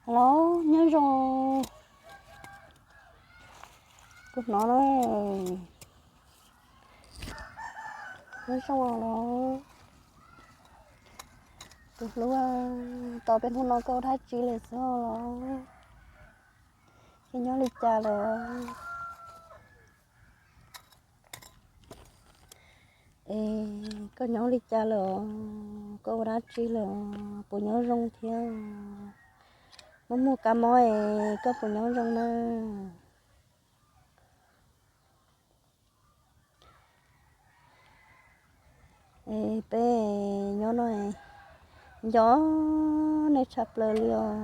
Los nyob zoo, tus hnov na, nyob zoo los, tus hlub, tau peb hnub no koj ua dab tsi lawm xwb los? Koj nyob li cas lawm? Es koj nyob li cas lawm? Koj ua dab tsi lawm? Puas nyob zoo thiab? Muaj muaj kab mob es koj puas nyob zoo na? Es peb nyob no nco nej tshaj plaws li os.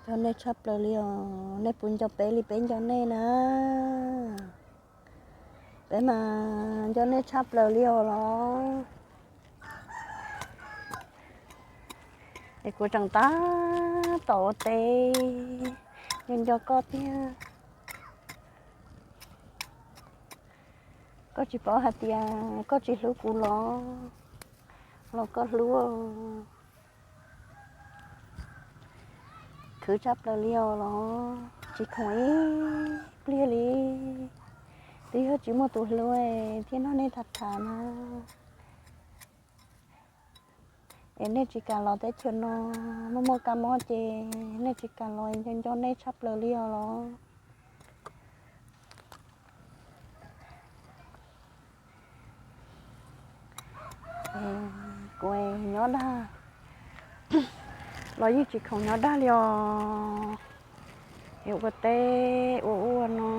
Nco nej tshaj plaws li os, nej puas nco peb li peb nco nej na? Peb mas nco nej tshaj plaws li os los. Es kuv tseem tab tom ua teb, nco nco koj thiab. Koj tsis paub hais tias koj tsis hlub kuv los, los koj hlub. Khwv tshaj plaws li os los, tsis khoom ib pliag li. Twb yog tsis muaj tus hlub thiaj nrog nej tham tham na. Es nej tsis kam los teb chaws no, muaj muaj kab mob ces nej tsis kam los, nco nco nej tshaj plaws li os los. Kuv nyob dag los yeej tsis khoom nyob dag li os. Es ua teb ua ua no,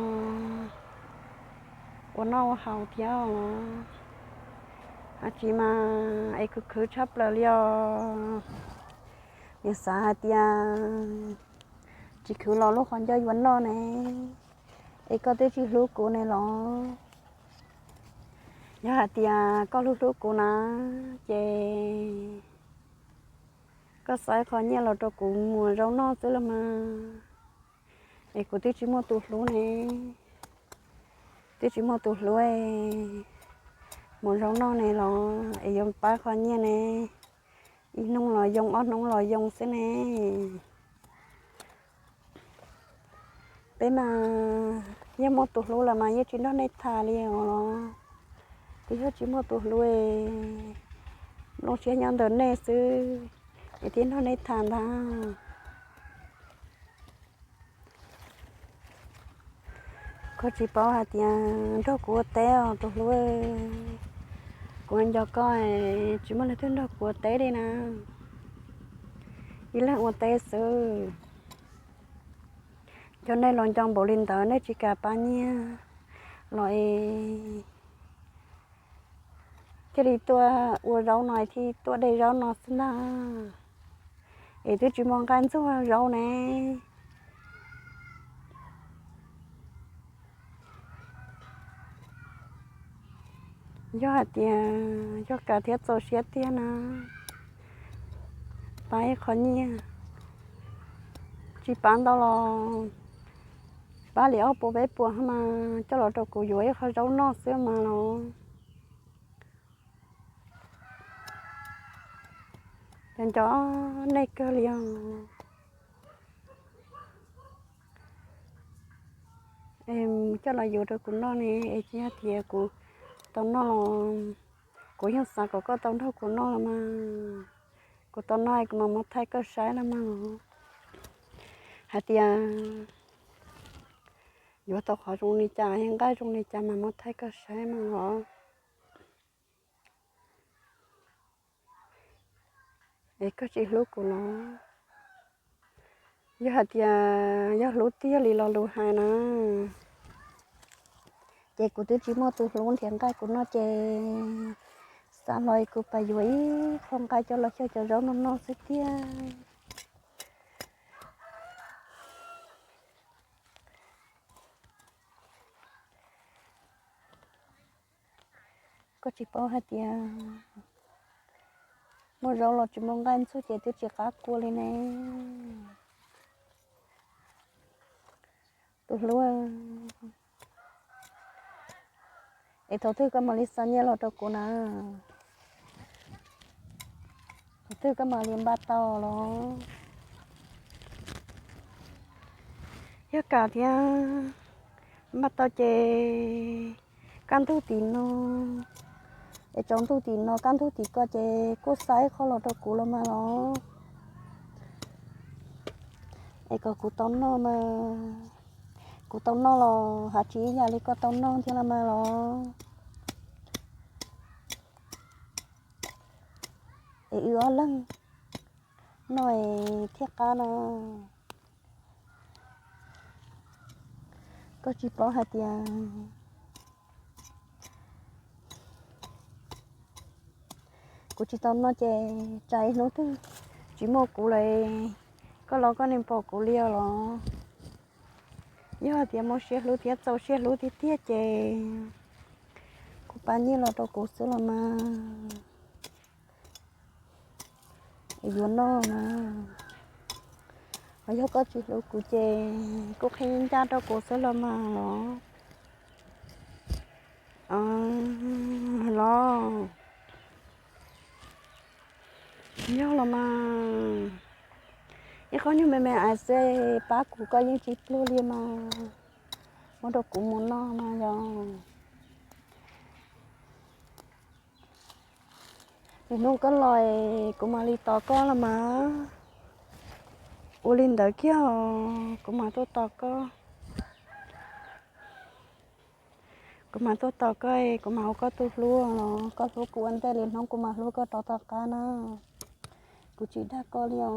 ua noj ua haus thiab os. Ab tsis mas es khwv khwv tshaj plaws li os. Nws xav hais tias tsis khwv los lub qhov ncauj yuav noj ne, es koj twb tsis hlub kuv ne los? Yog hais tias koj hlub hlub kuv na, ces koj xa qho nyiaj los rau kuv mus zaub noj xwb los mas. Es kuv twb tsis muaj tus hlub ne, twb tsis muaj tus hlub, mus zaub noj ne los es yuav pab qho nyiaj ne, ib hnub los yoo ob hnub los yoo xwb ne. Peb mas yeej muaj tus hlub lawm mas yeej tsis nrog nej tham li os los. Twb yog tsis muaj tus hlub, nplooj siab nyob ntawm nej xwb es thiaj nrog nej tham ntag. Koj tsis paub hais tias nrog kuv ua teb os tus hlub, kuv nco koj, tsis muaj leej twg nrog kuv ua teb li na, ib leeg ua teb xwb. Cov nej los nco npaum li ntawd nej tsis kam pab nyiaj los es thiaj li tuaj ua zaub no thiaj tuaj de zaub no xwb ntag. Es twb tsis muaj nqaij ntxuag zaub ne. Yog hais tias yog kam thiab txaus siab tiag na, pab ib qho nyiaj, tsis pab ntau los pab li ob puas peb puas mas coj los rau kuv yuav ib qho zaub noj xwb mas los. Cov nco nej kawg li os. Coj los yuav rau kuv noj ne, es tsis yog tias kuv tau noj los kuv yeej xav kom koj tau nrog kuv noj los mas. Kuv tau noj kuv mam muab thaij koj saib los mas. Hais tias yuav tau qhov zoo li cas, nqaij zoo li cas mas muab thaij koj saib mas los. Es koj tsis hlub kuv los? Yog hais tias yog hlub tiag li lo lus hais na, ces kuv twb tsis muaj tus hlub nrhiav nqaij kuv noj ces xav los kuv pab yuav ib qho nqaij coj los xyaw cov zaub no noj xwb tiag. Koj tsis paub hais tias muaj zaub los tsis muaj nqaij ntxuag ces twb tsis qab kua li ne. Tus hlub, es thaum twg koj mam li xa nyiaj los rau kuv na? Qhov twg koj mam li npaj tau los? Yog kam tias npaj tau ces kaj ntug tim no, es tsaus ntuj tim no kaj ntug tim ko ces kuj xa ib qho los rau kuv los mas los. Es kom kuv tau noj mas, kuv tau noj los haj tsis ib yam li koj tau noj thiab los mas los. Es wb ob leeg noj es thiaj qab na. Koj tsis paub hais tias kuv tsis tau noj ces tsam ib hnub twg tsis muaj kuv lawm, koj los koj niam pom kuv li os los? Yog hais tias muaj siab hlub thiab txaus siab hlub tiag tiag ces kuv pab nyiaj los rau kuv xwb los mas, yuav noj mas. Ho yog koj tsis hlub kuv ces kuj qhib ncaj rau kuv xwb los mas los. Los, yog los mas, ib qho nyuag me me ais xwb pab kuv koj yeej tsis pluag li mas, muab rau kuv mus noj mas yog. Lwm hnub koj los kuv mam li tos koj los mas. Ua li ntawd kiag, kuv mam tuaj tos koj. Kuv mam tuaj tos koj, kuv mam ua koj tus hlub los. Koj hlub kuv ua ntej, lwm hnub kuv mam hlub koj rov tom qab na. Kuv tsis dag koj li os.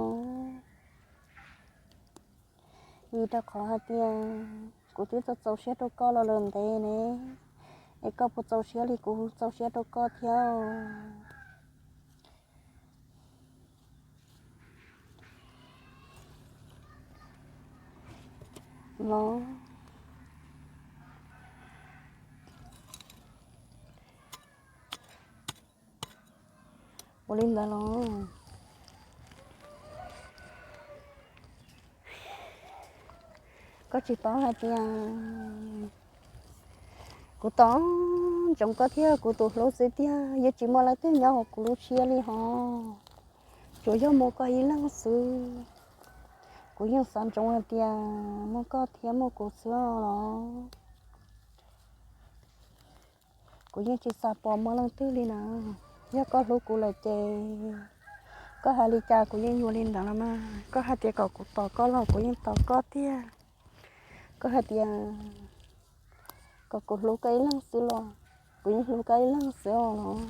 Vim rau qhov hais tias kuv twb txaus txaus siab rau koj los lawm ntev ne, es koj puas txaus siab li kuv txaus siab rau koj thiab los? Ua li ntawd los? Koj tsis paub hais tias kuv tos ntsoov koj thiab kuv tus hlub xwb tiag, yeej tsis muaj leej twg nyob hauv kuv lub siab li hos. Tsuas yog muaj koj ib leeg xwb. Kuv yeej xav ntsoov hais tias muaj koj thiab muaj kuv xwb los. Kuv yeej tsis xav pom muaj leej twg li na. Yog koj hlub kuv lawm ces koj hais li cas kuv yeej yuav li ntawd los mas. Koj hais tias kom kuv tos koj los kuv yeej tos koj tiag. Koj hais tias kom kuv hlub koj ib leeg xwb los kuv yeej hlub koj ib leeg xwb os.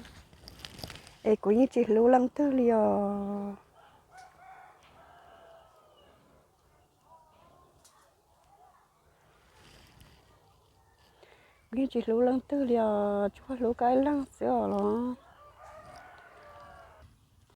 Es kuv yeej tsis hlub leej twg li os. Kuv yeej tsis hlub leej twg li os, tsuas hlub koj ib leeg xwb os los.